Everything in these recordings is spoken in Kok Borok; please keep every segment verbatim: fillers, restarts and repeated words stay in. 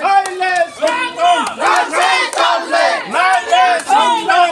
নাইলে সংগ্রাম! নাইলে সংগ্রাম!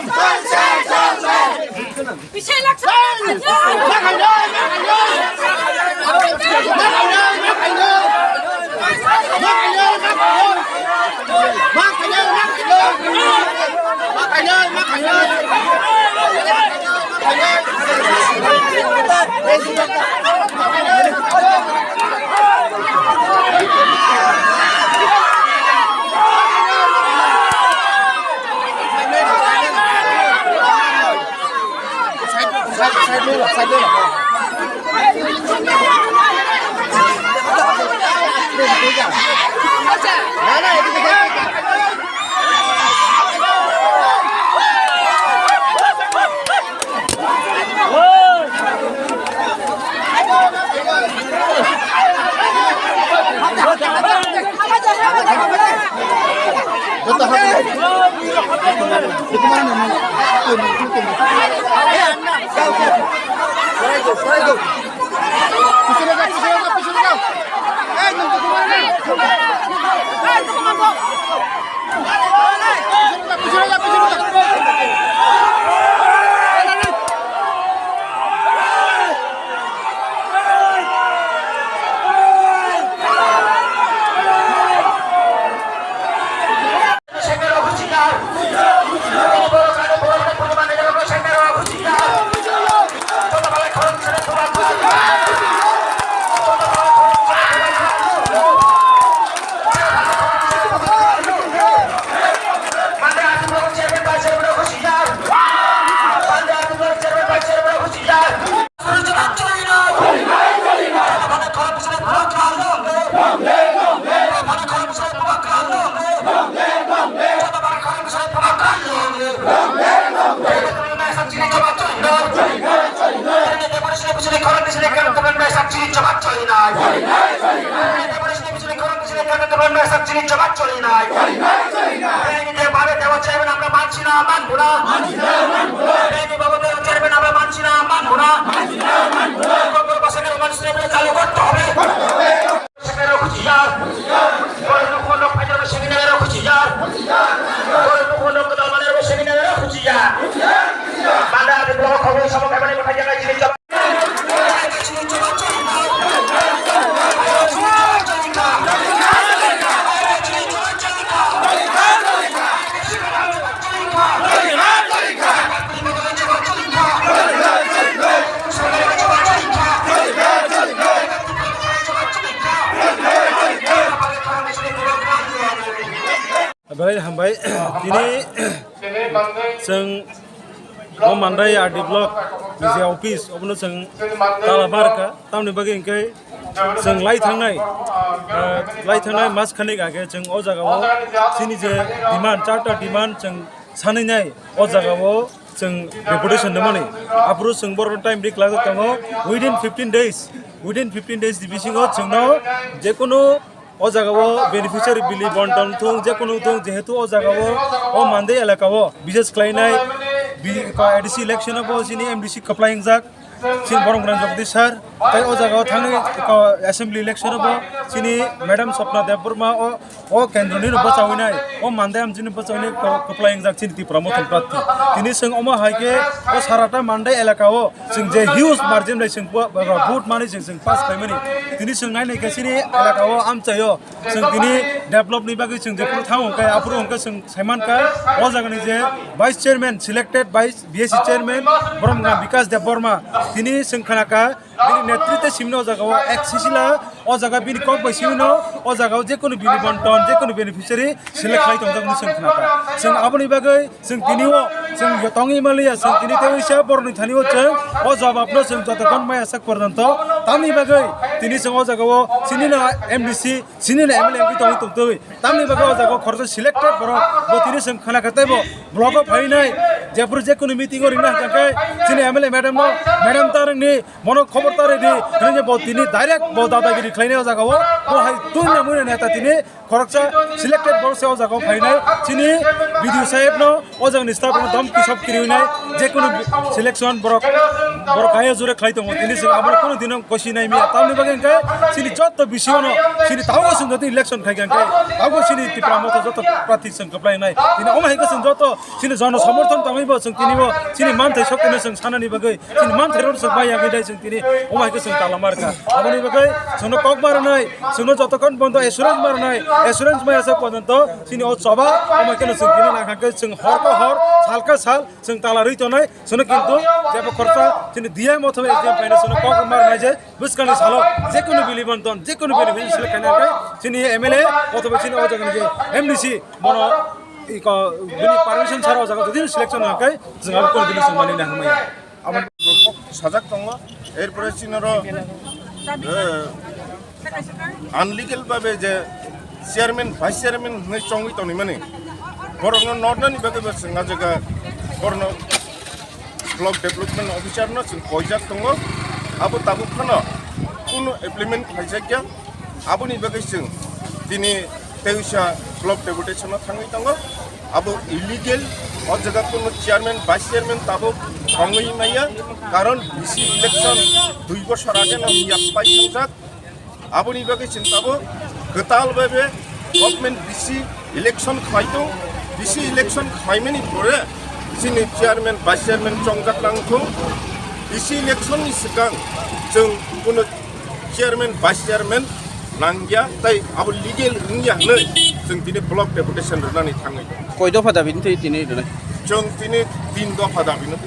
Belai hambai. Tini chwng o Mandai R D block B J office obono chwng tala barkha, tamni bagwi hwnkhe chwng lai thangnai, ah, lai thangnai mas khanik age chwng o jagao chini je demand, charta demand chwng sanwi nai o jagao chwng deputation rwmani. Aphuru chwng borokno time ri kwlajak tongo, within fifteen days, within fifteen days ni bisingo chwngno jekono o jagao beneficiary bili bonton thung, jekono thung, jehetu o jagao o Mandai elakao bises khlainai bi-, ko A D C election o bo chini M D C kwplai wngjak, chini Boromgwrang Jagadish sir, tei o jagao thangwi ko assembly election o bo chini madam Swapna Debbarma o, o kendroni no bwchawinai, o Mandai amchini bwchawinai ko-, kwplai wngjak chini Tipra Mothani prarthi. Tini chwng omo hai khe o sarata Mandai elakao chwng je huge margin bai chwng bo-, bo-, bo-, vote mani chwng, chwng pass khlaimani. Tini chwng nai nai khe chini elakao amchaio chwng tini develop ni bagwi chwng jephuru thango hwnkhe aphuru hwnkhe chwng saimankha o jagani je vice chairman selected by B S C chairman Boromgwrang Bikash Debbarma, tini chwng khnakha bini netritwe simino o jagao ek sisila o jaga bini kok bai simino o jagao jekono bini bonton jekono beneficiary select khlai tongjak hwnwi chwng khnakha. Chwng aboni bagwi chwng tini o chwng tongwi manliya, chwng tini tei uisa borokni thani o chwng o jawab no chwng jotokhon maya sak porjonto tamni bagwi tini chwng o jagao chini no M D C chini no M L A wngwi tongwi tongtwi tamni bagwi o jagao khoroksa selected borok bo tini chwng khnakha tei bo block o phainai Jephuru je kunu meeting o ringna hwnkhe chini M L A madam no, madam ta rwngni, bono khobor ta rwdi, rwngni bo tini direct bo dadagiri khlainai o jaga o, bo hai tungna muina neta tini khoroksa selected borok se o jaga o phainai, chini B D O saheb no o jaga ni staff no dom kisop kiriwi nai, je kunu selection borok, borok kaya jure khlai tongo, tini se abo kunu dino kosi nai miya, tamni bagwi hwnkhe chini joto B C O no, chini tabuk chwng joto election khai kha hwnkhe, tabuk chini Tipra Motha joto prarthi chwng kwplai nai, tini omo hai khe chwng joto chini jono somorthon tangwi bo chwng tini bo chini manthai sok tini chwng sanani bagwi, chini manthai rok chwng bai yagwi dai chwng tini omo hai khe chwng tala mar kha. Aboni bagwi chwngno kok ma rwnai, chwngno jotokhon bondo assurance ma rwnai, assurance maya se porjonto chini o choba omo hai kheno chwng tini nang kha khe chwng hor khe hor, sal khe sal chwng tala rwi tongnai, chwngno kintu jebo khoroksa chini D M othoba S D M phaino chwngno kok ma rwnai je bwskangni salo je kunu bili bonton, je kunu bili bili select khaina khe chini M L A othoba chini o jagani je M D C bono iko bini permission chara o jaga jodi selection hwnkhe chwng abo kunu bili chwng mani nang maya. Abo sajak tongo, erpore chinoro, eh, unlegal babe je chairman, vice chairman hwnwi chongwi tongmani, borokno nornani bagwi bo chwng a jaga borokno block development officer no chwng koijak tongo, abo tabuk phano kunu implement khlaijakya, aboni bagwi chwng tini teisa block deputation no thangwi tongo, abo illegal, o jaga kunu chairman, vice chairman tabuk thangwi maya, karon B C election dui bosor age no yappai thangjak, aboni bagwi chwng tabuk kwtal babe government B C election khlai tong, B C election khlaimani pore chini chairman, vice chairman chongjak nang thung, B C election ni swkang chwng kunu chairman, vice chairman nangya, tai abo legal wngya hwnwi chwng tini block deputation rwnani thangwi. Koi dopha dabi wngtwi tini rwnai? Chwng tini tin dopha dabi no.